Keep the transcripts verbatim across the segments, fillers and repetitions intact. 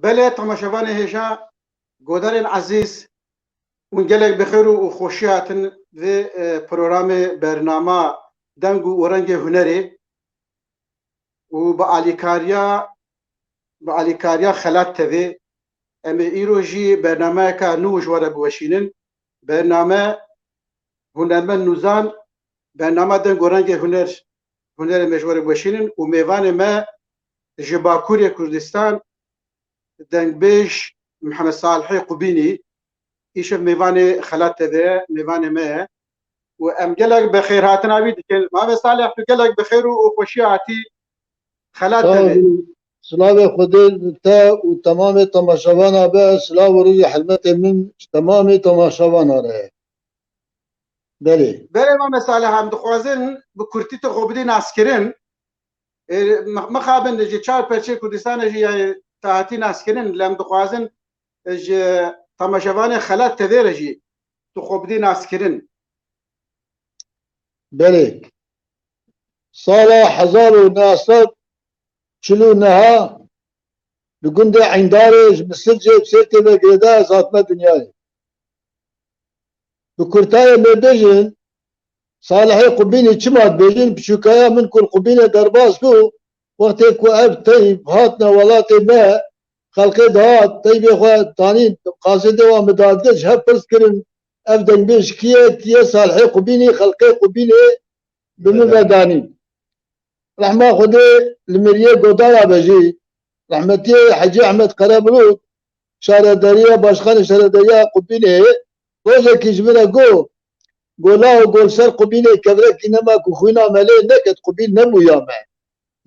Belê, temaşevanê hêja, godarên ezîz, hûn gelek bi xêr û, û xweşî hatin vê, e, programê bernama Deng û Rengê Hunerê û bi alîkariya, bi alîkariya Xelat T V. Em ê îro jî bernameyeka nû ji we re biweşînin. Bername Hunermend Nûzan, bernama Deng û Rengê Huner, Hunerê me ji we re biweşînin û mêvanê me ji Bakurê Kurdistan, dengbêj Mihemed Salihê Qubînî, îşev mêvanê Xelat T V ye, mêvanê me ye. Û em gelek bi xêrhatina wî dikin. Mamoste Salih, tu gelek bi xêr û, û xweşî hatî Xelat T V. Sağ olun. Silavê Xwedê li te û temamê temaşevana be, silav û rêzê hurmetê min ji temamê temaşevana re ye. Belê. Belê, Mamoste Salih, em dixwazin bi kurtî tu xwe bidî naskirin. Ê, mi-, mixabin ji çar perçê Kurdistanê jî, yani, te hatî naskirin, lê em dixwazin, e, ji temaşevanê Xelat T V re jî tu xwe bidî naskirin. Belê. Sala hezar û neh sed çil û neh li gundê Eyndarê ji Misircê bi Sêrtê ve girêdayî ez hatime dinyayê. Bi kurtayê lê bêjin, Salihê Qubînî çima dibêjin, piçûkaya min ku li Qubînê derbas bû, wextê ku ev teyb hatine welatê me, xelkê dihat, teybê xwe danîn, qasê dê wan bi dadge ji hev pirs kirin, ev dengbêj kî ye, kî ye Salihê Qubînî, xelkê Qubînê bi min ve danîn. Rehma Xwedê li miriyê godara be jî, rehmetiyê Hecî Ehmed Qerebulut, şaredariya, başkanê şaredariya Qubînê, rojekî ji min re got, Gola û gol ser Qubînê kevrekî nema ku xwîna me lê neket, Qubîn nebûya me.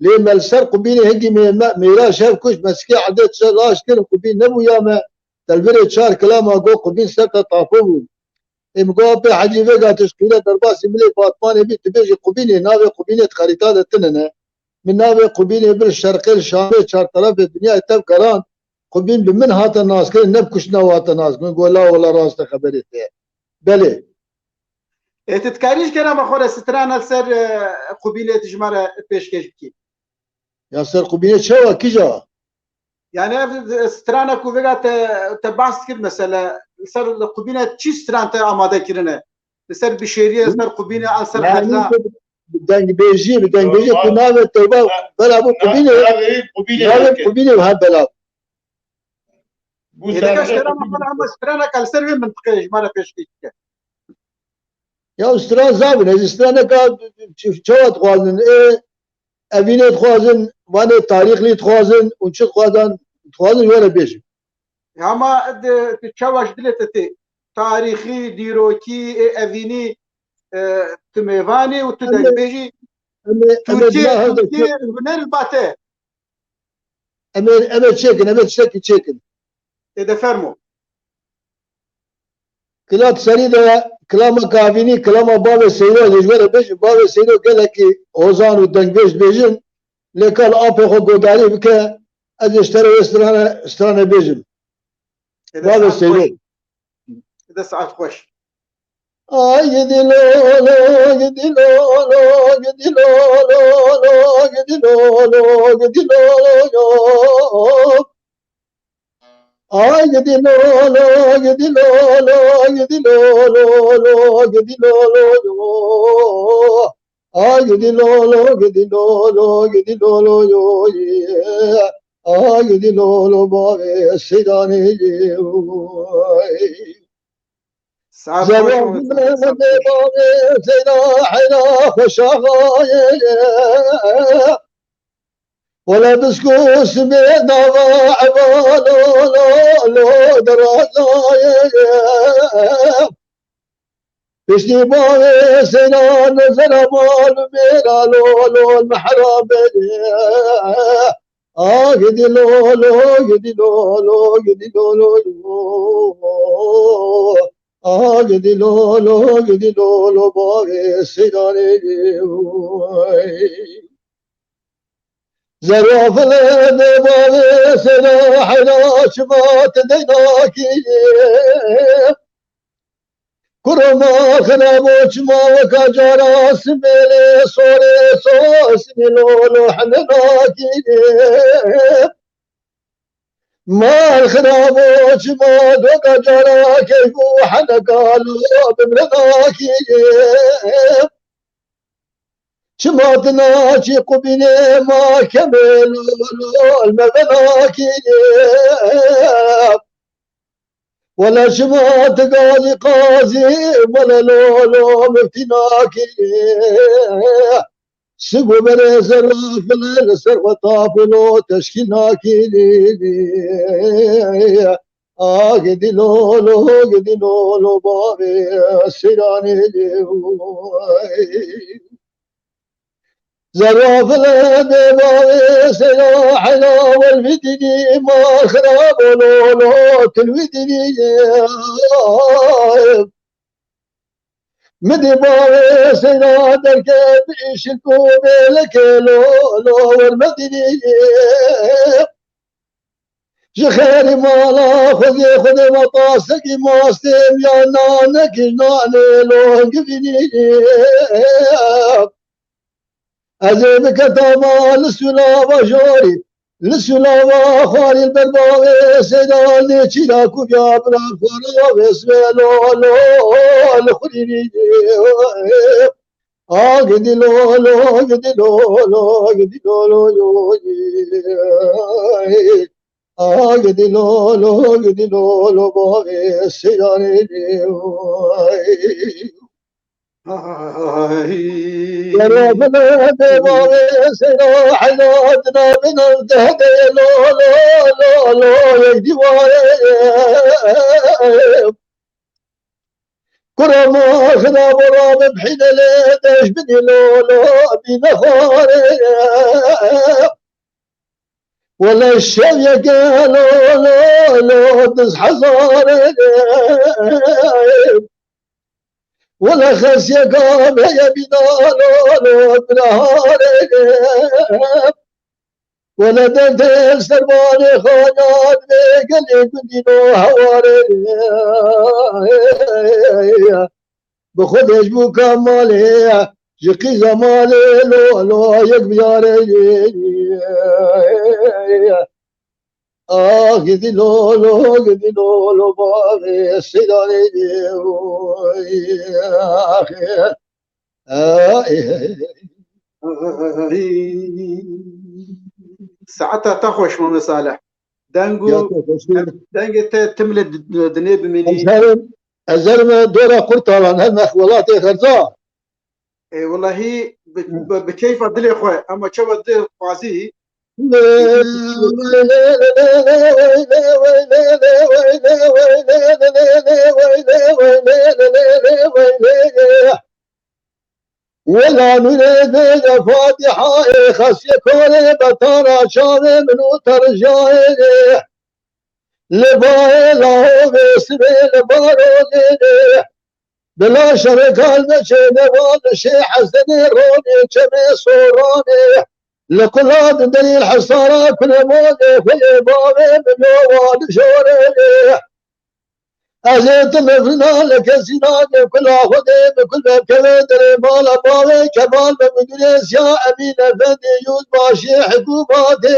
Lê me li ser Qubînê hingî mê-, me-, mêra şev kuşt, me sikê erdê tişe raş kirin, Qubîn nebûya me. Te li virê çar kilama got, Qubîn ser te tapo bû. Ê, min got, apê Hecî vêga tu ji qîre derbasî milê Batmanê bî, tu bêjî Qubînê, navê Qubînê di xerîta de tune ne. Min navê Qubînê bir şerqê li Şamê çar terefê dinyayê tev gerand. Qubîn bi min hate naskirin, ne bi kuştina we hate naskirin. Min got, la wela rast e, xeberê te ye. Belê. Ê, tu dikarî ji kerema xwe re strana li ser, e, Qubînê tu ji me re pêşkêş bikî? Ya ser Qubînê çawa, kîja? Yani ev strana ku vêga te, te behs kir mesela, li ser Qubînê çi stran te amade kirine? Li ser bişêriyê, li ser Qubînê, an ser xezna? Bi dengbêjiyê, bi dengbêjiyê ku navê teyba bela bû Qubînê, navê Qubînê, navê Qubînê wiha bela bû. Ê, dika ji kerema xwe re hema straneke li ser vê mintiqeyê ji me re pêşkêş bike. Ya stran zabin, ez straneka çawa dixwazin, ê, evînê dixwazin, vanê tarîxlî dixwazin û çi dixwazan, dixwazin ji we re bêjin. Hema di, di çawa ji dilê te tê? Tarîxî, dîrokî, ê evînî, e, tu mêvanê û tu dengbêjî. Em ê, em ê, Tirkiyê, Tirkiyê huner li ba te. Em ê, em ê çêkin, em ê tiştekî çêkin. Ê de fermo. Kila di serî de kilama gavînî, kilama bavê Seyro, ez ê ji we re bêjim, bavê Seyro gelekî hozan û dengbêj dibêjin, lê ka li apê xwe godarî bike, ez ê ji te re wê strane, strane bêjim. Ê de Bavê saet Seyro. Xweş. Ê de saet xweş. Ay gidi lolo, gidi lolo, gidi lolo, gidi lolo, gidi lolo, yo. Ay gidi lolo, gidi lolo, gidi lolo, gidi lolo, yo. Ay gidi lolo, gidi lolo, gidi lolo, yo, ye. Ay gidi lolo, bavê Seyranê, ye, oy. Saet xweş olsun. Zerrafê bavê Seyda heyra xweşaxayê. Wele biskû simê nava eva lo, lo, lo, derazayê. Piştî bavê Seyda nezera mal mêra lo, lo, mehra bê. Ah, gidi lo, lo, gidi lo, lo, gidi lo, lo, yo. Ah, gidi lo, lo, gidi lo, lo, bavê Seyranê, oy. Zerafilê bavê Seyra heyra çima tu deynakî. Kurma xirabo çima weka cara simêlê sorê so simê lo, lo, henenakî. Mal xirabo çima doka cara keyf û heneka lo bimre nakî. Çima tu naçî qubînê ma kemê lo lo me venakî. Wele çima tu gazî qazî wele lo lo miftî nakî. Sib û berê zerafile li ser xwe tap û lo teşkîl nakî. Agidî lo lo gidî lo lo bavê seyranê. Zerafile bê bavê seyra heyna wel vî dînî ma xirabo lo lo til vî dînî. Min dî bavê seyra derket îşin ku bê leke lo lo wer medînî. Ji xêrî mala xwedê xwedê me tasekî mastê ya nanekî nanê lo hingivînî. Ez ê biketa ma li sûlava jorî, li sûlava xwarî li ber bavê seyda nêçîra ku ya bira xwara vê sibê lo lo li xurînî. A gidî lo lo gidî lo lo gidî lo lo yo. A gidî lo lo gidî lo lo bavê seyda nê. Ay. Yara bile bê bavê seyda heyna dina bina dehde lo lo lo lo yek dîwarê. Kura ma xira bo rabim hîne lê deş bidî lo lo bîne xwarê. Wele şev yeke lo lo lo diz hezarê. Wele xesiyeka beye bîna lo lo biraharê. Wele derdê serbanê xanat vê gelê gundî lo hewarê. Bi xwe dej bû ka malê, ji qîza malê lo lo yek biyarê. Ah gidî lo lo gidî lo lo bavê seydanê. Ah. Saeta te xweş Mame Salih. Deng û dengê te tim li dinê bimînî. Ez herim, ez herim dora Qurtalan, herim welatê Xerza. Ê, welahî bi, bi, bi keyfa dilê xwe, ema çawa dilê xwazî. Wela nûrê bêje Fatîhayê, xesiyê korê betana çavê min û terjayê. Li bayê lahovê sibê li baronê. Bila şerê kalbe çêne van şê Hesenê ronê çemê soranê. Li qula di delîl hesara kulemonê xweyê bavê min yo van jorê. Ez ê tu mefrina li kesî nake kula xwedê bi kul mevkevê derê mala bavê Kemal me bi durêsiya Emîn Efendî Yûzbaşê hikûmatê.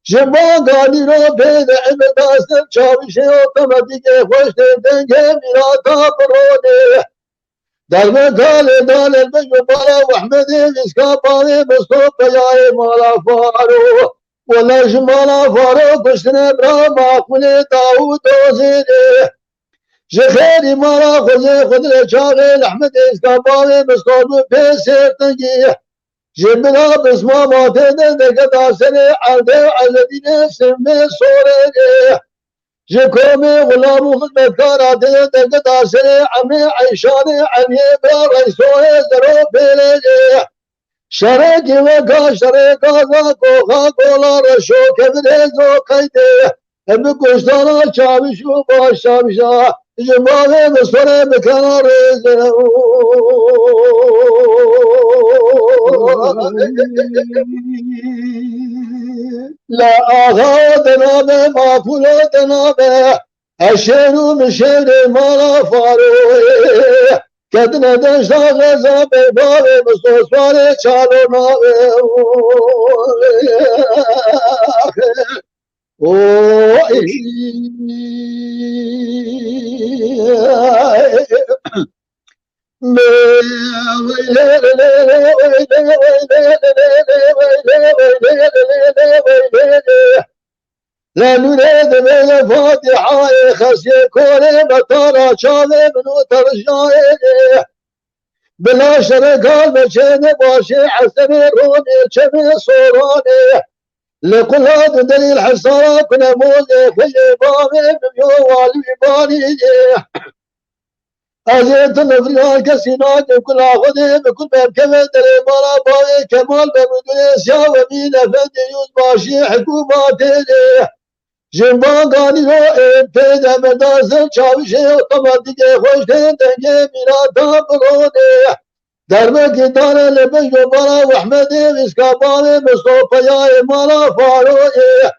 Ji banga nîro pê de emir dastir çavişê otomatîkê xweş tê dengê mîrata bironê. Derbe galê dalê bi ji mala Ehmedê vîska bavê Mistofayayê mala Faro. Wele ji mala Faro kuştine bira maqûlê Dawûd Ozêrê. Ji xêrî mala xwezê xwedire çaxê Ehmedê vîska bavê Mistof bi pê sêrtingî. Ji bira bisma matê de derketa serê erdê Ezedînê Simê Sorerê. Ji komê xulam û xizmetkara tê derketa serê Emê Eyşanê Emiyê bira Reysoyê Zero Pêrê. Şerekê weka şerê gaza koxa kola reşo kevirê zo qeydê. Em bi kuştana çaviş û baş çavişa ji mavê bi sore bi kenarê zere û le axa denabe, makulo denabe, eşêr û mişêrê mala Faroyê. Ketine deşta xeza bê bavê bi soswarê çalo navê. Oy. Lê nûrê divê Fatîhayê xesiyê korê me tara çavê min û terjayê. Bila şerê kal me çêne başê esenê ronê çemê soranê. Li qulat û delîl hesara kune mozê xwe yê bavê min yo walî banî yê. Ez ê tu nifriya kesî nakim kula Xwedê bi kul me bikeve derê mala bavê Kemal be mudurê siya ve mîn efendê yûz başî hikûmatê de. Ji banganî ro ên pê de berda ser çavişê otomatîkê xweş tên dengê mîrata bironê. Derbekî dane li bin jobara Ehmedê vîska bavê Mistopeyayê mala Faroyê.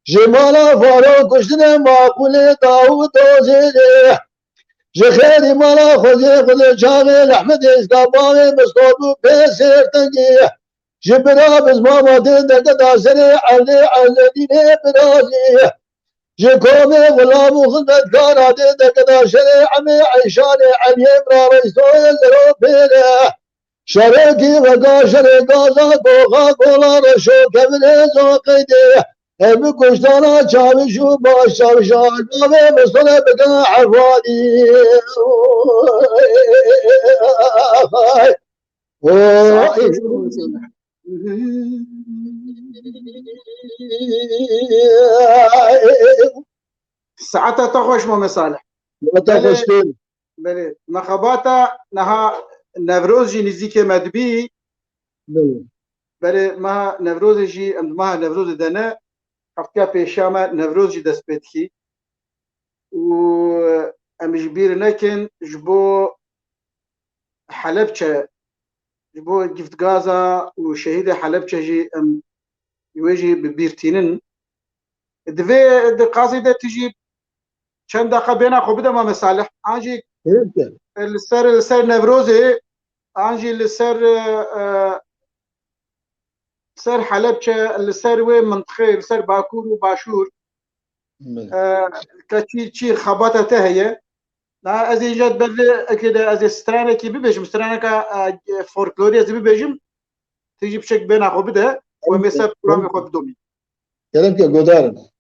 Ji mala Faro kuştinê maqûlê Dawûd Ozêrê. Ji xêrî mala Xwezê Xwezê çaxê Ehmedê vîska bavê Mistopû pê sêrtengî. Ji bira bizmama dê dergeda serê erdê erzedînê birazî. Ji komê xulam û xizmetkara dê dergeda şerê emê eyşanê Eliyê bira Reysoyê zero pêre. Şerekî vega şerê gaza goxa gola reşo kevirê zoqeydê. Ev bi kuştana çaviş û baş çavişa gavê mistore bike hevalî. Oy. Saeta te xweş Mame Salih. Saeta xweş. Belê, me xebata niha Newroz jî nîzîkê me dibî. Belê. Belê, meha Newrozê jî, em di meha Newrozê de ne, heftiya pêşiya me Newroz jî dest pê dikî. Û em ji bîr nekin, ji bo Helebçe, ji bo giftgaza û şehîdê Helebçe jî em wê jî bi bîr tînin. Divê di qasê de tu jî çend deqa bêhna xwe bide Mame Salih. An jî Kêfke. Li ser, li ser Newrozê, an jî li ser, e, e, ser Helebçe, li ser wê mintixê, li ser Bakur û Başûr, Belê. e, ke çi, çi xebata te heye. Na ez ê jî ber vê ekê de ez ê stranekî bibêjim, straneka, e, folklorî ez ê bibêjim. Tu jî piçek bêhna xwe bide û em ê ser programê xwe bidomîn. Kerem ke, guhdar in.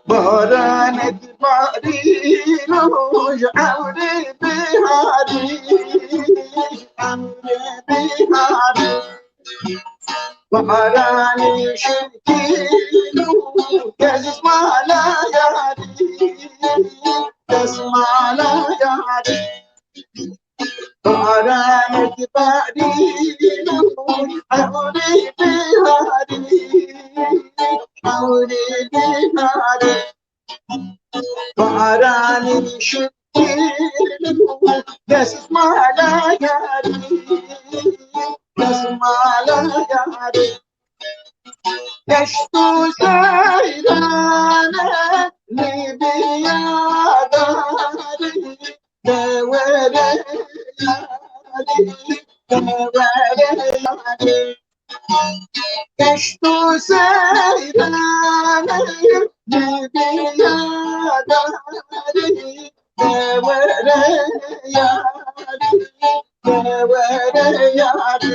Baran dibarî roj, ewrê biharî, ewrê biharî. Baranî şirkî roj, kesmala yarî, kesmala yarî. Baran dibarî roj, ewrê biharî, ewrê biharî. Baranî şirkî roj, kesmala yarî, kesmala yarî. Eşto seyrane Libya darî, de were yarî, de were yarî. Eşto seyrane Libya darî, de were yarî, de were yarî.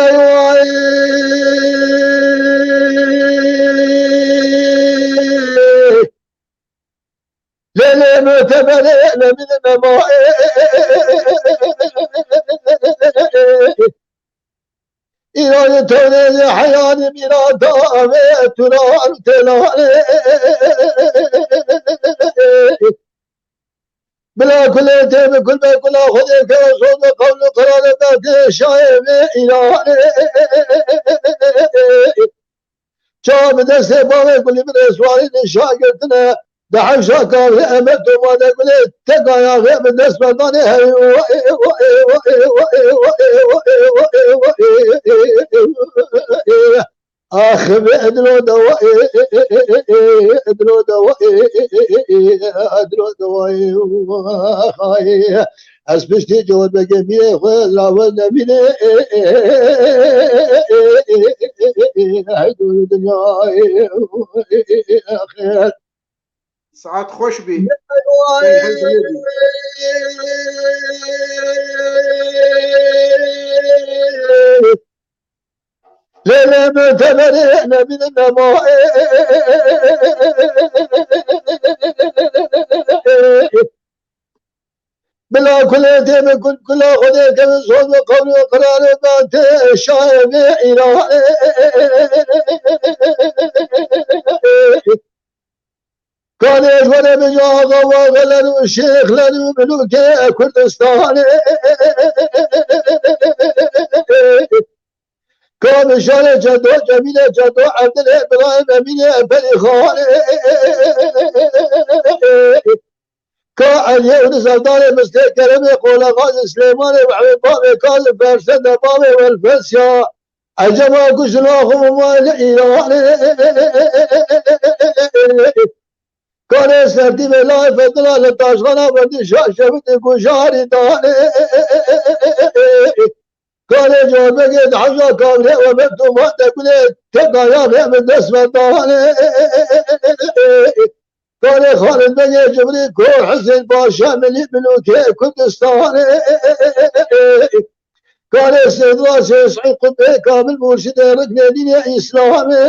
Lê lê mutebelê lê min mema. Îranê tewrê lê heyanê mîrata ve turan têlanê. Bila kulê tê bi kul be kula Xwedê ke soz ve qewlê qerarê be ke şayê ve Îranê. Çawa bi destê bavê kulî min êswarî nîşan girtine, di hewşa kavê Emed Tomane kulê tek ayaxê bi dest berdanê hey. Ax, vê dilo de wa, dilo de wa, dilo de wa, Ez piştî Cewher Begê mîrê xwe, la we nemîne. Hey dûr dinyayê xêr. Saet xweş bî. Lê lê min teberê nebînin nema. Bila kulê tê min kul kula Xwedê kevin zor ve qewlê qirarê ben tê şayê vê Îranê. Kanê ji were min axa waxeler û şêxler û milûkê Kurdistanê. Ka Mişarê Çedo, Cemîlê Çedo, Evdilê Birayê Memînê Perîxanê. Ka Eliyê û Nizerdarê Mistê Keremê Qolexa li Silêmanê Wehbê Bavê Ka li Fersende Bavê Welfesya. Eceba ku jina xwe bimane Îranê. Karê sertî bê layê fedila li taşxana berdî şaşevitê ku jarî danê. Karê carbegê di hevja kavrê we me tomate gulê teka ya me min dest ve danê. Karê Xalid Begê Cibrî ku Husên Paşa milî milûkê Kurdistanê. Karê Sêdra Sêsî Qutbê Kamil Murşidê riknê dînê Îslamê.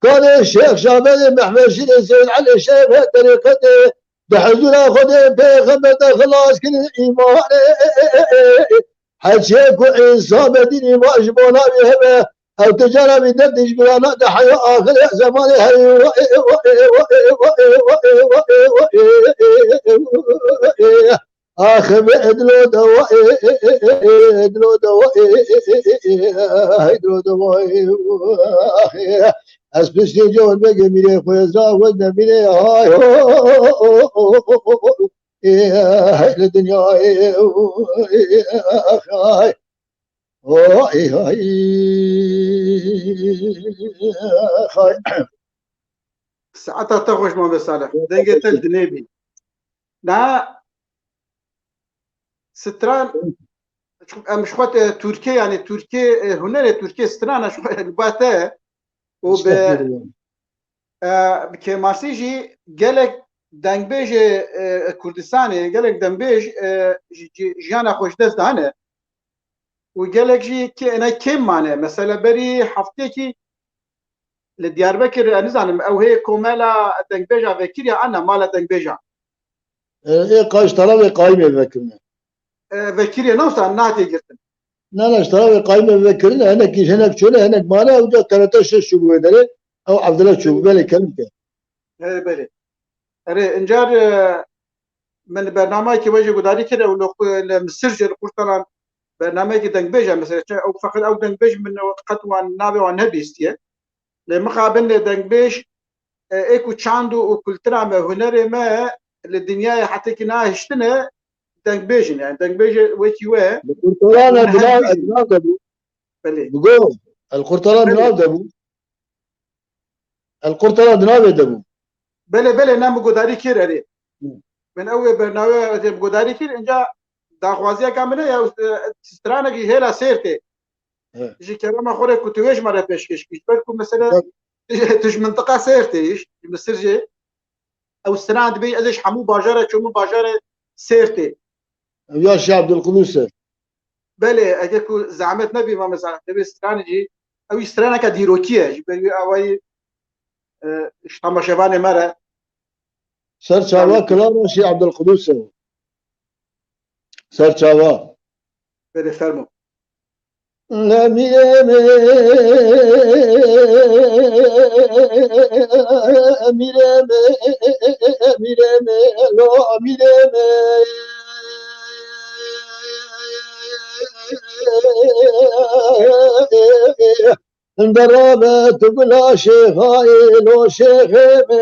Karê Şêx Şabelê Mehmed Şîrê Seyd Elê Şêxê terîqetê di huzûra Xwedê pêxember de xilas kirin îmanê. Heçiyê ku Îsa be dînî ma ji bona wî hebe, ew tu cara wî derdî ji birana de heya axirê zemanê heyê. Ax, me edlo dewa, edlo dewa, hey dilo dewa, ax. Ez piştî Cewher Begê mîrê xwe ez ra we nemîrê, hay ho, hey li dinyayê, ax, hay. Hay, hay. Hay. Saeta te xweş, Mamed Salih. Dengê te li dinê bî. Na stran, em ji xwe, e, Tirkê, yanî Tirkê, e, hunerê Tirkê strana ji xwe li ba te û bi, e, bi kêmasî jî gelek dengbêjê, e, Kurdistanê, gelek dengbêj, e, ji, ji, jiyana xwe ji dest dane. Û gelek jî kê-, ne kêm mane. Mesela berî heftêkî li Diyarbekir, ez nizanim, ew hê komela dengbêja vekiriya an ne, mala dengbêja. E, ê qa-, ji tarafê qayîmê vekirine. E, vekiriye ne wisa nate girtin. Na, na, ji tarafê qayîmê vekirine, hinek kî, hinek çûne, hinek mane, ew ca T R T şeş çûbû wê derê, ew Evdila çûbû, belê, kelim ke. Erê, belê. Erê, incar, e, min bernameyekî we jî gudarî kir, ew li, li Misir jî li Qurtalan bernameyekî dengbêj e, mesela, çi ew feqet ew dengbêj min qet wan navê wan nebîstiye. Lê mixabin lê dengbêj, e, ê ku çand û, û kultura me, hunerê me li dinyayê hetekî nahiştine dengbêj in. Yani dengbêjê wekî we. Li Qurtalan e, bi nav, bi nav de bû. Belê. Bigo, el Qurtalan bi nav de bû. El Qurtara di navê de bû. Belê, belê, ne min gudarî kir, erê. Hı. Min ew ê bername, ez ê gudarî kir, inca daxwaziyeka min e ya, e, stranekî hêla Sêrtê. He. Ji kerema xwe re ku tu wê ji me re pêşkêş kî. Ji ber ku mesela tu ji mintiqa Sêrtê yî, ji Misir jê. Ew stran dibê, ez ê ji hemû bajara çûm bajarê Sêrtê. Ew ya Şêx Abdulqudus e. Belê, eger ku zehmet nebî, ma mesela, divê stranê jî, ew jî straneke dîrokî ye, ji ber wî awayî, e, ji temaşevanê me re. Ser çava Tamam. Kilama Şêx Abdulqudus e. Ser çava. Belê, fermo. La mîrê me, mîrê me, mîrê me, la mîrê me. Derabe tu bila şêxayê, lo şêxê me.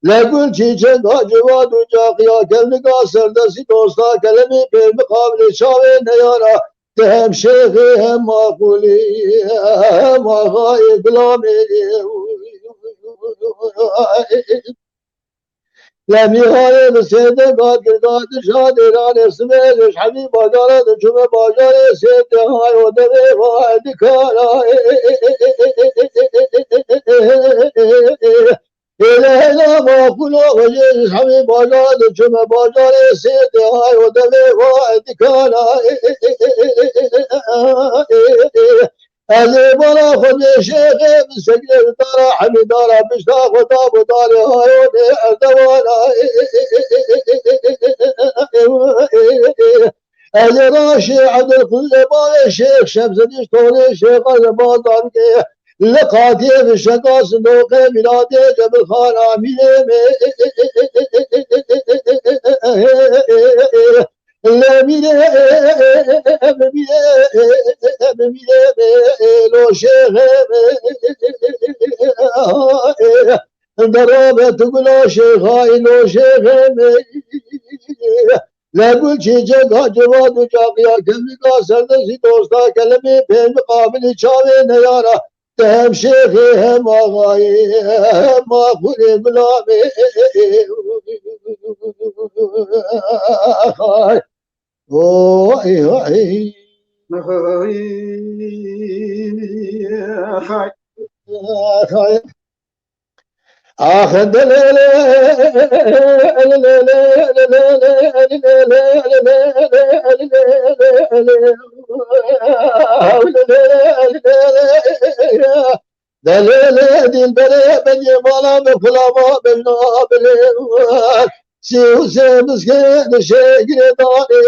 Le gul çîçeka civat û caqiya kevnika serdestî dosta kelemî pê miqabilê çavê neyara. Te hem şêxê hem maqulî hem axayê gulamê. Lê mîhanê bi sêde gat girda di şadêranê sibê ji hemî bajara diçûme bajarê sêde hayo devê vay dikara. Hêle hêla maqûlo xwecê ji hemî bajar diçûme bajarê sêde hayo devê vay dikara. Ez ê bala xwe bê şêxê bi segrê dara hemî dara pişta xwe da bo darê hayonê erdewana. Ez ê raşê Evdilqudrê bavê şêx Şemsedîn ji torê şêxa li Bazarkê li qatiyê bi şeka sindoqê mîladê Cebilxana mîrê me. Lê mîrê, mîrê, mîrê, lo şêxê me. Derabe tu gula şêxayî, lo şêxê me. Le gul çîçeka civa du caqiya kemika serdestî dosta kelemê pê miqabilî çavê neyara. Te hem şêxê hem axayê hem maxûlê gulamê. Oy, oy. Ax delele, delele dilbere bengê mala me kulama bejna bile. Sî û sê miskê dişê girê danê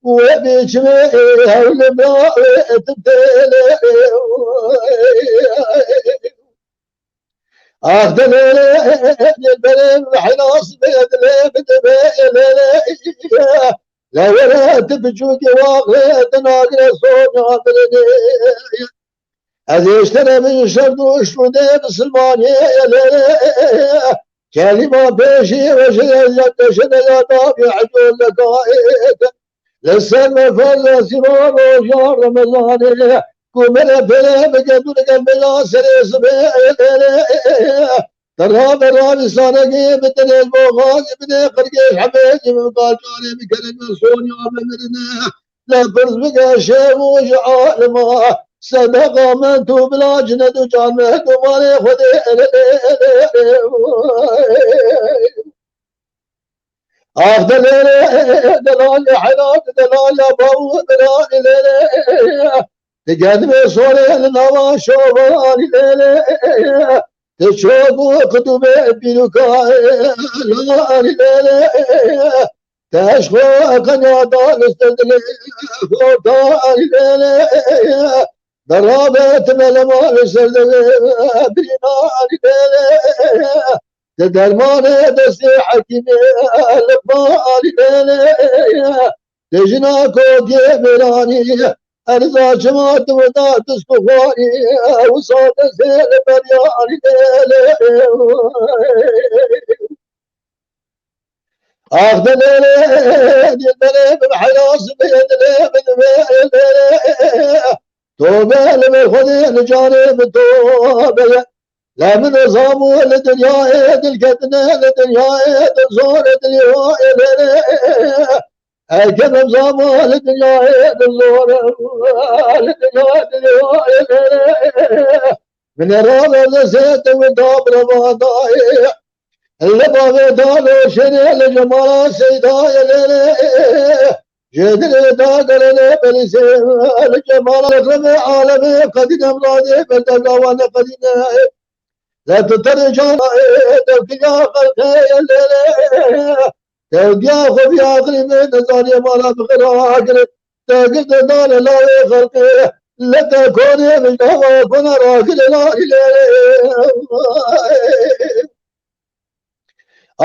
we biçime hewle bra we tim têle. Ax delele, dilberê min helas bê dilê min dibe lele. Le were tu piçûkê waxê tu nagire sonya dilê. Ez ê ji te re bin şer dû şûnê misilmanê lele. Kelîma pêşî ve ji ez ya te ji ne ya da bi hecû leka. Li ser me ferz e sîva roja Remezanê, ku me re pêre bike dû digel bêla serê sibê. Te rabe ravî saregê bi tenê ji bo xazî bidê qirgê ji hemê jî bi kalçarê bi kerem me sonya bimirine. Le pirs bike şêx û ji alima sedeqa me tu bila cine tu can me tu malê Xwedê. Ax delele, delale, helat delale, bawu birani lele. Digenime sore li nava şovani lele. Ti çok û qidûme bîruka lali lele. Teşxo qenya da li ser dilê xortani lele. Derabe ti melema li ser dilê birînani lele. Di dermanê destê hekîmê Luqmanî lêlê, di jina kokê mêranî, erza çima tu da dist û xwarî, wisa destê li beryanî lêlê. Ax dilê, dilberê min heyras bê, dilê min bê, dilê. Tobe li ber Xwedê, li canê min tobe ye. Le min zamo li dinyayê dil ketine, li dinyayê dil zor e, dilê wayê lêlê. Eke min zamo li dinyayê dil zor e, li dinyayê dilê wayê lêlê. Min e rabe destê te wê da bi revandayê. Li bavê dano şêrê li cemala seydayê lêlê. Ji dilê da gelê lê belîsê li cemala revê alemê qedî demradê berdevrawa ne qedîne. Lê tu terê cana ê tevkîya xelqê lêlê. Tevdiya xwe bi aqilî min nizaniye mala bi xira kir. Te girde dane lawê xelqê. Lê te konê min dawa kona rakir lê lê.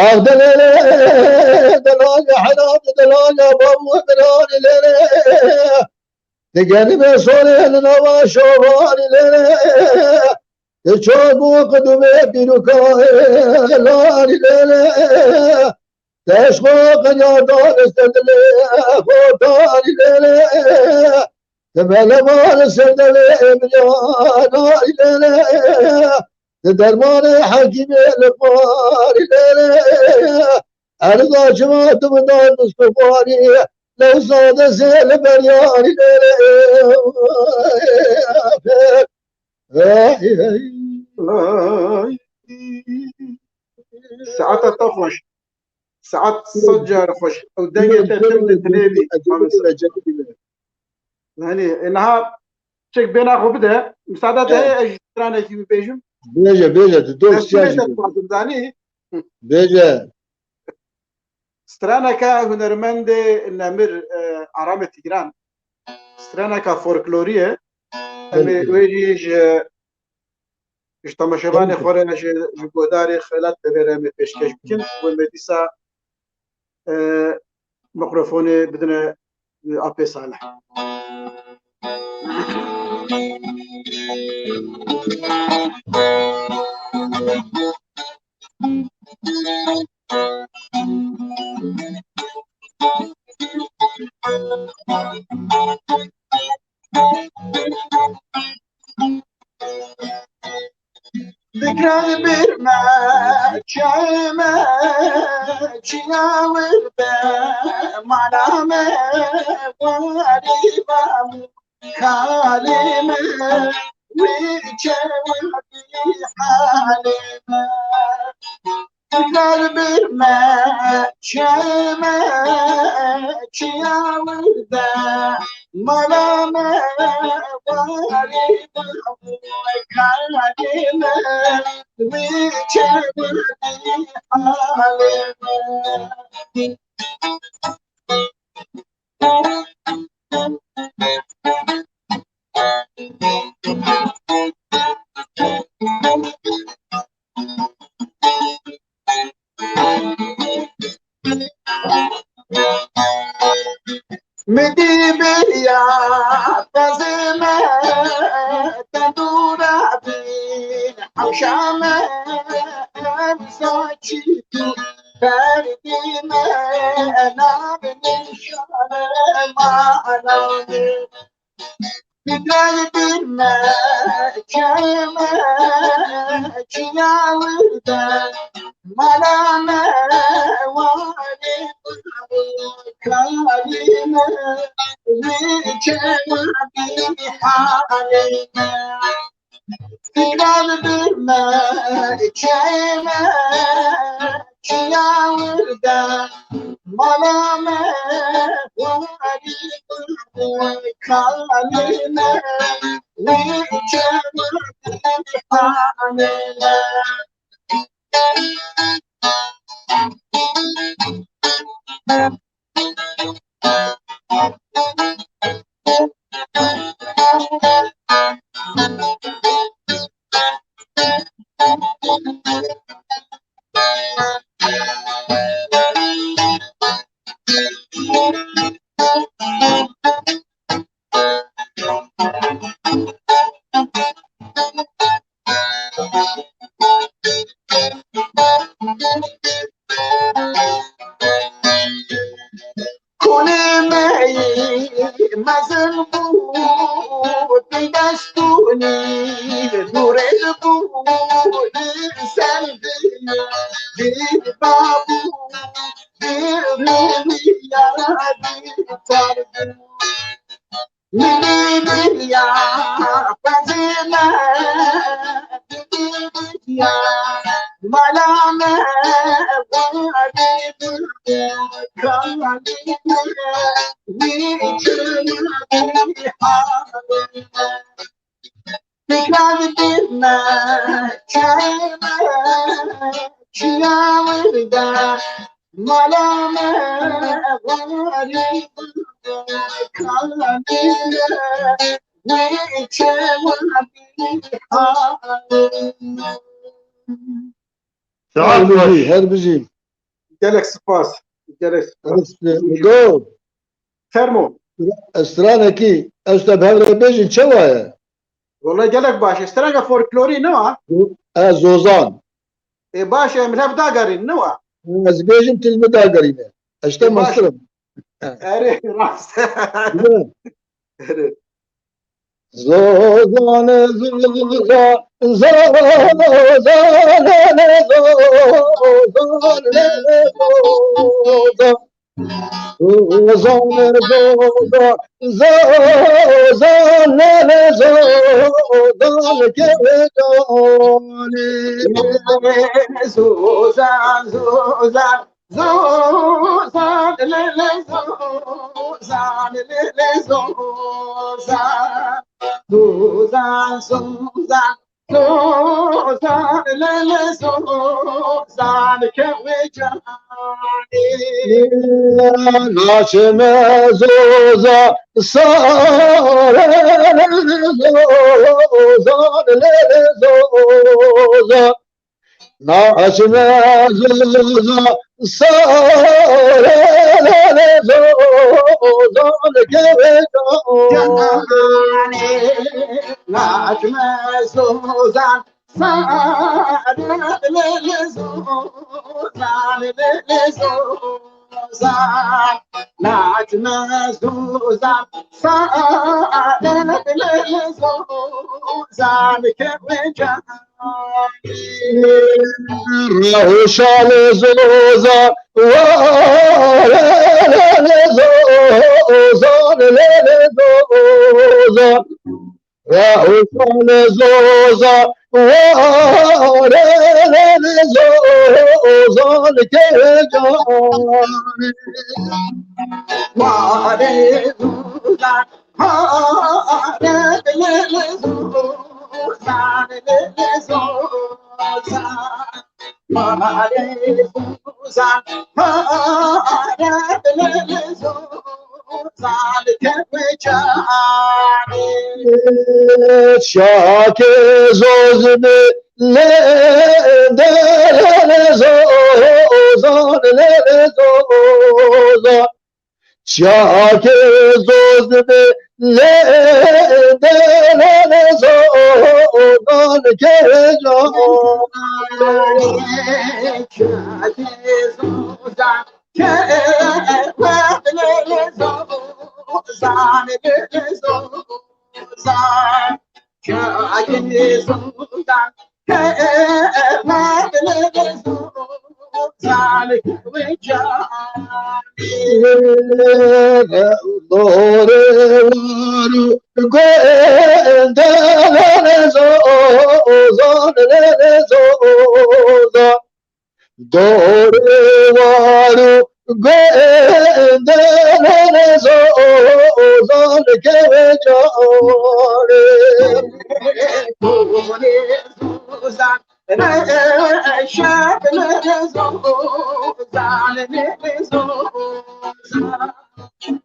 Ax delele, delale, heram delale, babu birani lele. Digenime sorê li nava şovarî lele. Di çok û qidûmê pîrûka larî lele. Teşko qenya daniste dilê xortarî lele. Di melema li ser devê emriya narî lele. Di dermanê hekîmê li parî lê lê. Erza çima tu bi dad Mistofayî, lewsa destê li feryarî lê lê. Ey, ey. Ay. Saeta te xweş. Saet sed car xweş. Ew dengê te tim ditilêvî. Ecebî, ecebî. Yanî, e, niha çek bêhna xwe bide. Misada te heye ez ji stranekî bibêjim? Bêje, bêje, tu doh siya jî bêje. Bêje. Straneke hunermendê nemir, e, Aramê Tîgran. Straneke folklorî ye. Em ê wê jî ji, ji temaşevanê xwe re, ji, ji guhdarê Xelat Devê re em ê pêşkeş bikin. Wê me dîsa, e, mikrofonê bidine, e, Apê Salih. Fikra li bir me, çay me, çiya wir be, mala me, warî me, kalê me, wî çewa bî halê me. Kar bir me, çeme, çiya wir de, mala me, warî me, kalê me, wî çewa bî halê me. Midî beriya pezê me, tendûra bî hewşa me, em saçî tu ferdî me, nav nîşane mala me. Gel bir me, çeme, çiya wir de, mala me, warî me, kalê me, wî çewa bî halê me. Fikra li bir me, çeme, çiya wir de, mala me, warî me, kalê me, wî çewa bî halê me. Konê me yî mezin bû, di dest û nîv dûrêl bû, li ser diya dî babû, di rûya dî tar bû. Milî dinya xwezî me, milî dinya mala me, warî me, kalê me, wî çewa bî halê me. Fikra li bir me, çay me, çiya wir de, mala me, warî me, kalê me, wî çewa bî halê me. Saet Her bijî, xweş. Her bijî. Gelek spas. Gelek spas. Go. Fermo. Stranekî, ez te bi hev re bêjin çawa ye? Wele gelek baş e. Straneke folklorî ne wa? E, Zozan. E, baş e, em hev dagerîn ne wa? Ez bêjim tu li min dagerîne. Ez te E, baş. Mestir im. Erê, rast. Erê. Zozan, zozan, zozan, lele zozan, lele zozan. Zozan, zozan, zozan, lele zozan, kewe canê. Zozan, zozan, zozan, lele zozan, lele zozan. Zozan, zozan, zozan, lele zozan, kewe canê. Naçime zozan, sare lele zozan, lele zozan. Naçime zozan, sare lele zozan, kewe canê. Naçime zozan, sare lele zozan, lele zozan. Naçime zozan, sare lele zozan, kewe canê. Rehuşa lele zozan, ware lele zozan, lele zozan. Rehuşa lele zozan, ware lele zozan, kewe canê. Ware zozan, hare lele zozan, lele zozan. Hare zozan, hare lele zozan, kewe canê. Şakê zozan, lele zozan, lele zozan. Çiyakê zozan, lele zozan, kewe canê. Çiyakê zozan, kewe lele zozan, lele zozan. Çiyakê zozan, kewe lele zozan, kewe canê. Dore war û gundê lele zozan, lele zozan. Dore war û gundê lele zozan, kewe canê. Dore zozan, reşa lele zozan, lele zozan.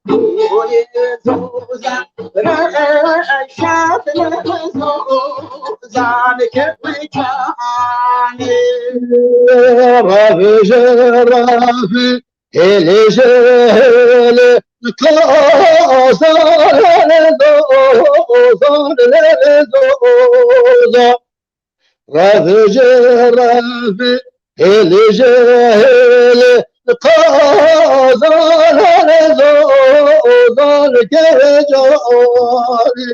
Dore zozan, reşa lele zozan, kewe canê. Revije revi, hêlije hêli, taze lele zozan, lele zozan. Revije revi, hêlije hêli, taze lele zozan, kewe canê.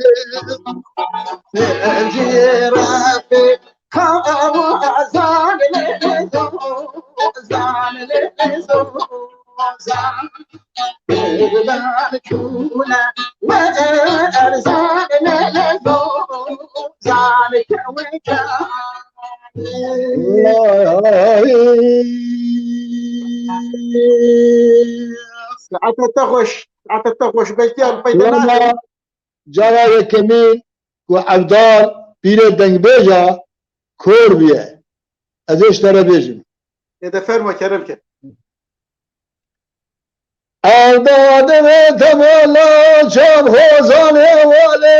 Revije revi, kazan lele zozan, lele zozan. Zan, zan, zan, zan, zan, zan. Saete te xweş, saete te xweş. Belkî em peyda nakin. Cara yekemîn ku Evdal pîrê dengbêja kor bûye. Ez ê ji te re bêjim. Ê de fermo, kerem ke. Evdal divê temala çav hozanê wale.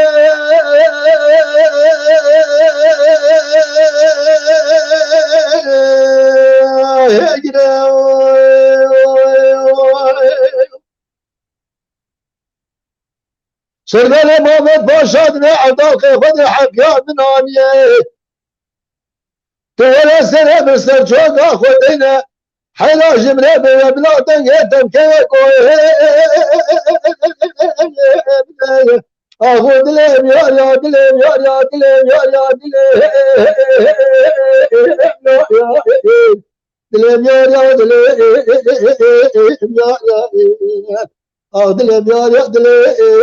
Serverê Mamed Paşa dine Evdal qêxwedê heqiya min aniye. Tu were serê bi serçoka xwe deyne. Heyra ji min re bi we bila dengê temkeye ku Ax o dilê yar ya, dilê yar ya, dilê yar ya, dilê yar ya, dilê yar ya, dilê yar ya, dilê yar ya, dilê yar ya, dilê yar ya.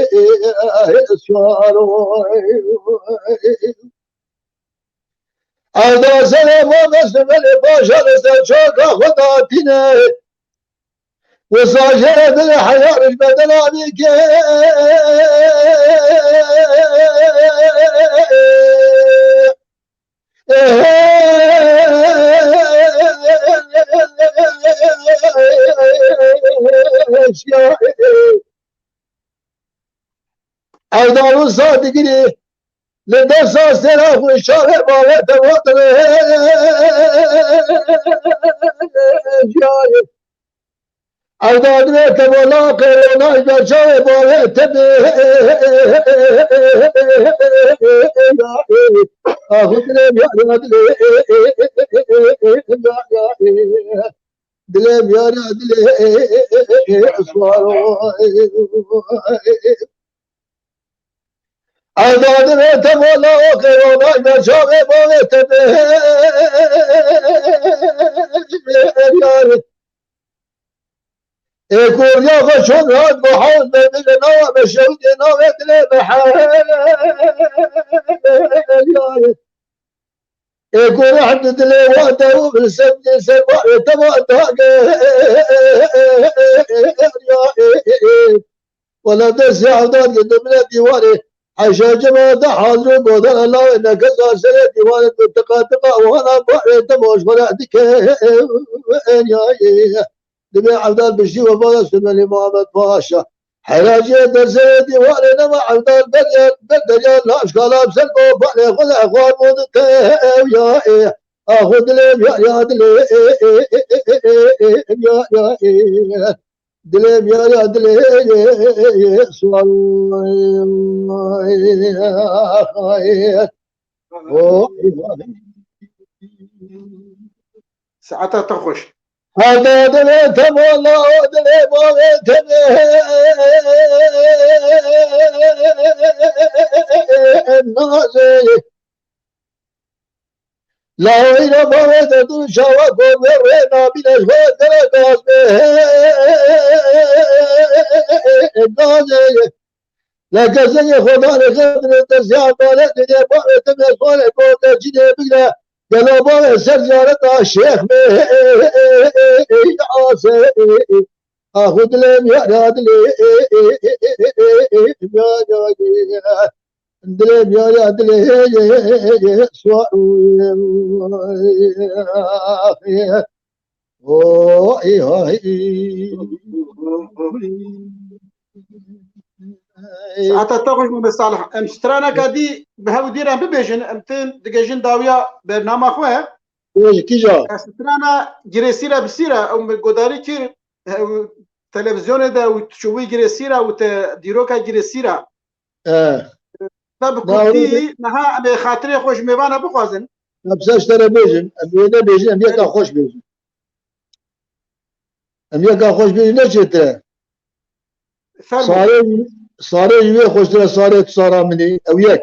Erdal serê ma mesle belê bajar ser çoka xwe datîne. Wisa jê dilê heyar ji bedena bike. Erdal wisa digirî. Li dest sera xwe şarê bavê te vatire. Erdal divê te bo la qêrona ji ber çavê bavê te bê. Axu dilê yar ya dilê. Dilê yar ya dilê. Swaro. Erdal divê te bo la qêrona ji ber çavê bavê te bê. Yar. Ê ku riya xwe çûn hat, ku hewz be, dilê nawa be, şewitê navê dilê be heyal. Ê ku rehd dilê wan de û li ser, li ser barê te wan dage. Wela destê Evdad girdim bile dîwarê. Heşa cema de hazir û godan Allahê nekeza serê dîwarê tu tika tika wana barê te boş were dike. Dibê Evdad biştî we bala Süleymanî Muhammed Paşa. Heraciyê de serê dîwarê nema Evdad ber yer, ber derya laş kalam ser bo balê xwe de xwar bo dike. Ya, e, axu dilê ya, ya dilê, e, ya, ya, e. Dilê biyara dilê swar. Saeta te xweş. Herde dilê te mala, dilê bavê te nazê. Lawîna bavê te tu çawa komê rê nabîne ji xwe dere gaz bê. Gazê. Le gezegê Xwedanê xetirê te ziyan dane dide bavê te mezvanê komê cînê bigre. Gelo bavê ser ziyareta şêx bê. Asê. Axu dilê miyara dilê. Dilê biyariya dilê swar. Oy, oy. Saeta te xweş Mehmet Salih. Em straneka dî bi hev û dîr em bibêjin, em tên digihîjin dawiya bernama xwe. Bêj kîja? Strana Girêsîra Bisîra, ew min godarî kir, ew televîzyonê de û tu çûbûyî Girêsîra û te dîroka Girêsîra. E. Te bi Na, kurdî, niha em ê xatirê xwe ji mêvana bixwazin. Em ser ji te re bêjin, em wê nebêjin, em yeka xweş bêjin. Em yeka xweş bêjin ne çêtir e? Fermo. Sarê, sarê ji wê xweştir e, sarê tu sara min î, ew yek.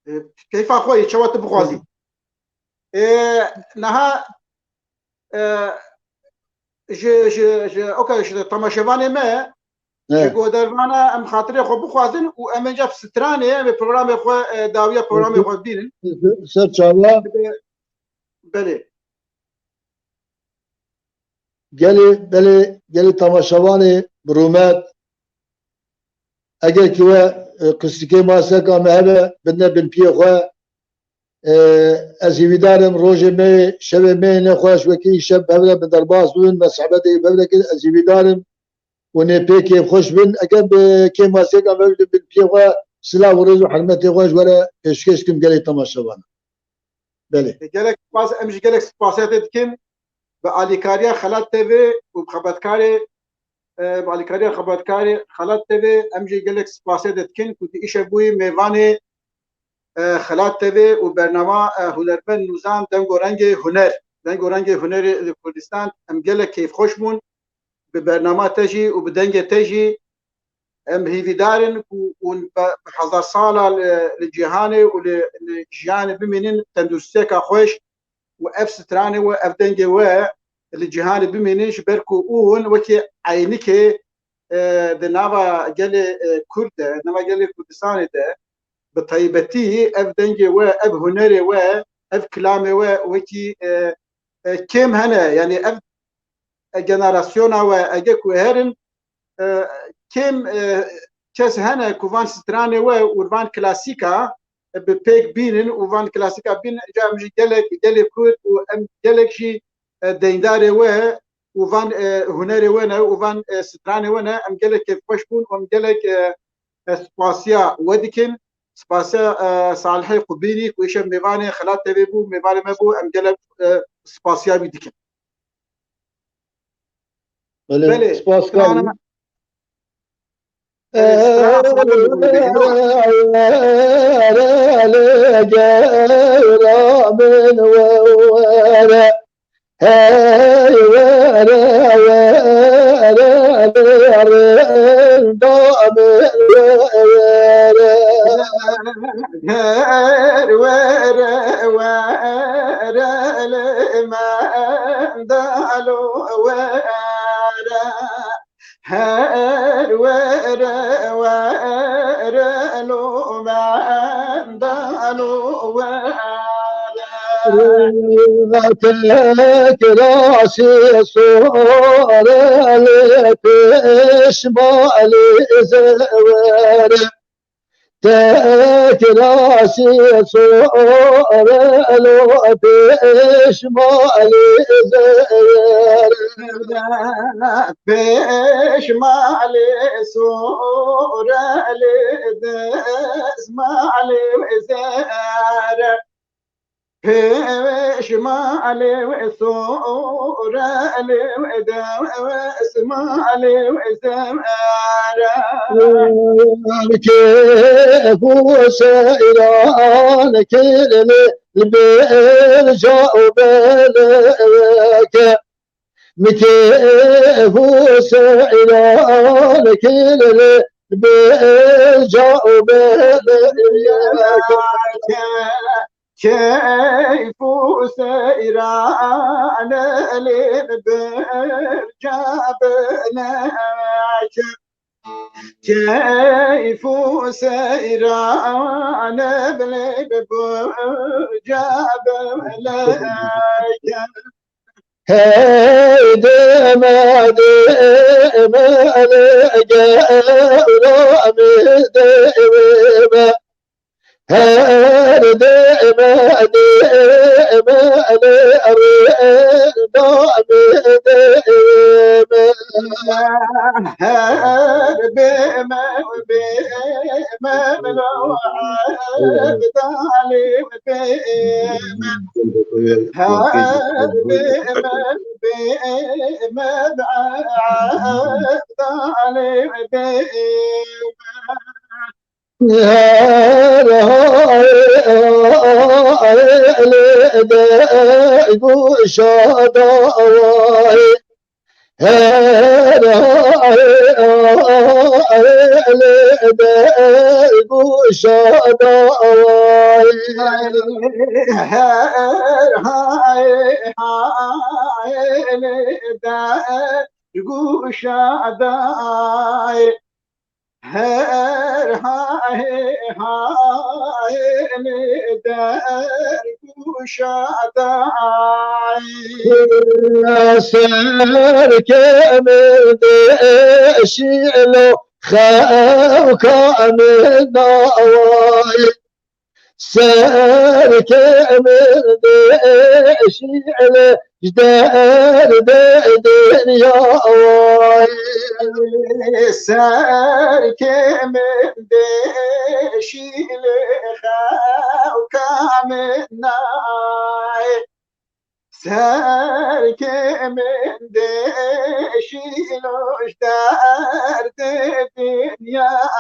E, keyfa xwe yê, çawa tu bixwazî. E, niha, e, ji, ji, ji, ok, ji temaşevanê me, ji godervana em xatirê xwe bixwazin û em ê ca bi stranê, em ê programê xwe, e, dawiya programê xwe bînin. Ser çava. Belê. Gelê, belê, gelê temaşevanê bi rûmet. Eger ki we, e, qistikê maseka me hebe, bidine bin piyê xwe. E, ez hîvîdar im rojê me, şevê me yê nexweş wekî îşev bi hev re bi derbas bibin, me sehbetê bi hev re kir, ez hîvîdar im. Hûn ê pê kêfxweş bin. Eger bi kê maseka me bidin bin piyê xwe, silav û rêz û hurmetê xwe ji we re pêşkêş dikim gelê temaşevanan. Belê. E, gelek spas, em jî gelek spasiyatê dikin bi alîkariya Xelat T V û bi xebatkarê, e, bi alîkariya xebatkarê Xelat T V em jî gelek spasiyatê dikin ku tu îşev bûyî mêvanê, e, Xelat T V û bernama, e, hunermend Nûzan Deng û Rengê Huner. Deng û Rengê Hunerê li Kurdistan em gelek keyfxweş bûn. Bi bernama te jî û bi dengê te jî Em hîvîdar in ku hûn bi, bi hezar sala li, li cîhanê û li, li jiyanê bimînin tenduristiyeka xweş û ev stranê we, ev dengê we li cîhanê bimînin, ji ber ku hûn wekî eynikê, e, di nava gelê, e, Kurd de, nava gelê Kurdistanê de, bi taybetî ev dengê we, ev hunerê we, ev kilamê we wekî, e, e, kêm hene. Yanî ev, e, generasyona we, ege ku herin, e, kêm, e, kes hene ku van stranê we û van klasîka, e, bi pêk bînin û van klasîka bînin, ca em jî gelek, gelê Kurd û em gelek jî, e, deyndarê we û van, e, hunerê we ne û van, e, stranê we ne, em gelek kêfxweş bûn û em gelek, e, e, spasiya we dikin. Spasiya, e, Salihê Qubîrî ku îşev mêvanê Xelat T V bû, mêvanê me bû, em gelek, e, spasiya wî dikin. Belê, belê, spas strana karim. Belê, strana Xelat T V bû. Hey were, were, were, rinda min were. Her were, were, li mendalo were. Her were, were, lo mendalo were. Tek rasî sore li pêşmalê zewere. Tek rasî sore lo pêşmalê zewere. Pêşmalê sore li destmalê zewere. Pêşmalê wê sore li wê destmalê wê zewere. Kêf û seyran kir li, li bêrca û beleke. Min kêf û seyran kir li, bêrca û beleke. Keyf û seyran li birca bineke. Keyf û seyran li birca bineke. Hey deme, deme, li gewra min deme. Her deme, deme, li renda min deme. Her deme, deme, li Ebdalê deme. Her deme, deme, li Ebdalê deme. Her hay hay li der goşa dawayê. Her hay hay li der goşa dawayê. Her hay hay li der goşa dawayê. Her hay hay li der goşa dawayê. Serkê min de şîlo xewka min dawayê. Serkê min de şîle ji derdê dinya wayê. Serkê min de şîle xewka min nayê. Serkê min de şîlo ji derdê dinyayê.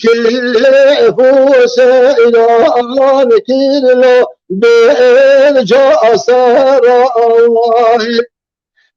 Kêf û seyran kirlo bêrca serayê.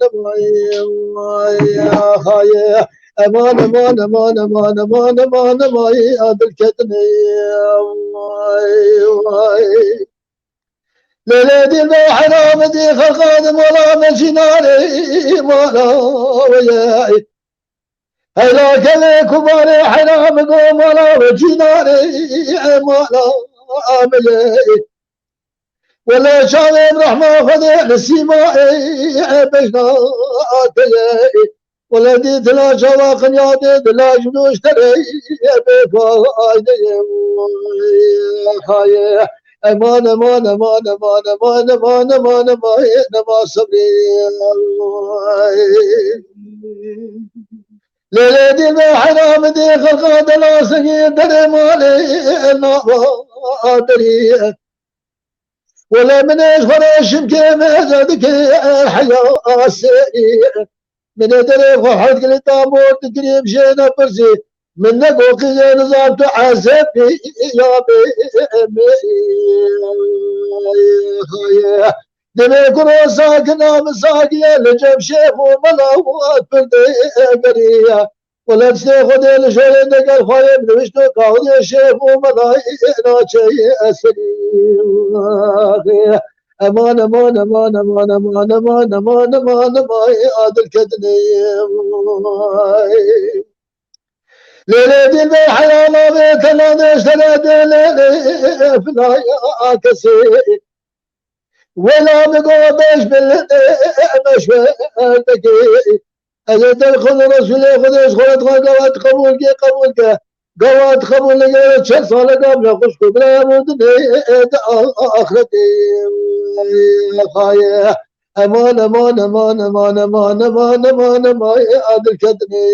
nemaye, nemaye, vay, haye. Eman, eman, eman, eman, eman, eman, eman, a dilketinê, vay, vay. Lê lê dîl ve heram dî xelqa di mala me jî nare, mala we ye. Heyla kevê kumarê heram go mala we jî nare, mala me ye. Wele çavê rehma Xwedê li sîma ê, e, bejna te ye. Wele dîtila çava qinya dê dila ji nûşterê, e, bê fayde ye. Haye. Eman, eman, eman, eman, eman, eman, eman, eman, nema sebrê. Lê lê dîl me heram dê xelqa dela sengê derê malê nava derî. Wele min ê ji xwe re şimkê me zedikê heya serî. Min ê derê xwe herd girê damor digirim jê nepirsî. Min ne goqî jê nizam tu ezebî ya bê me. Divê kuro sakina min sakiye li cem şêx û mela û pir dê geriye. Wele tiştê Xwedê li jorê de gel xwayê bi nivişto kaxizê şêx û melayê naçeyê eserî. Eman, eman, eman, eman, eman, eman, eman, eman, eman, a dilketinê. Lê lê dîl vê heyala vê tena deştere dê lê lê filaya kesê. Wela min got beş bin meşwerdekê. Ez ê derxim li Resûlê Xwedê ji xwe re dixwazim, gava tu qebûl kê, qebûl ke. Gava tu qebûl neke, çend saleka min xwişk û biraya min dinê di axretê. Xaye. Eman, eman, eman, eman, eman, eman, eman, eman, a dilketinê.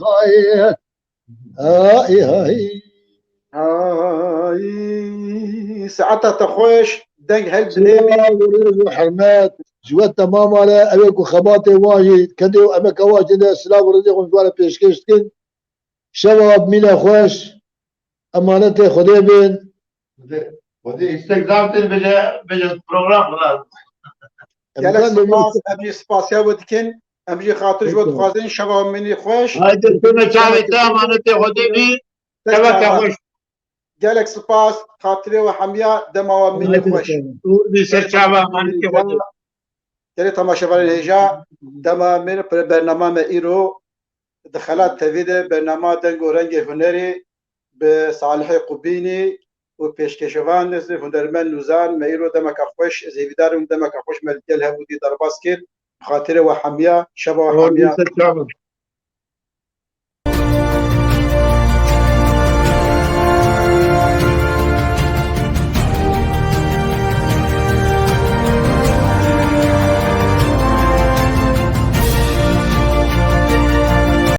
Xaye. Ay, ay. Ay, saeta te xweş, deng hel binêmî. Silav û rêz û hurmet ji we temama re, ew ê ku xebatê wan jî kedê û emeka wan jî de silav û rêzê xwe ji we re pêşkêş dikin. Şeva we bimîne xweş, emanetê Xwedê bin. Xwedê istek zaf tê bêje, bêje program xelas. Gelek spas, em jî spasiya we dikin. Em jî xatir ji we dixwazin, şeva we bimînî xweş. Haydi tune çavê te, emanetê Xwedê bî. Şeveke xweş. Gelek spas, xatirê we hemiya, dema we bimînî xweş. Ûr bî ser çava, emanetê Xwedê. Gelê temaşevanên hêja, dema min pir bernama me îro di Xelat T V de bernama Deng û Rengê Hunerê bi Salihê Qubînî û pêşkêşevan hunermend Nûzan me îro demeka xweş, ez hêvîdar im demeka xweş me li gel hev û dî derbas kir. Bi xatirê we hemiya, şeva we Ûr bî hemiya. ser çava.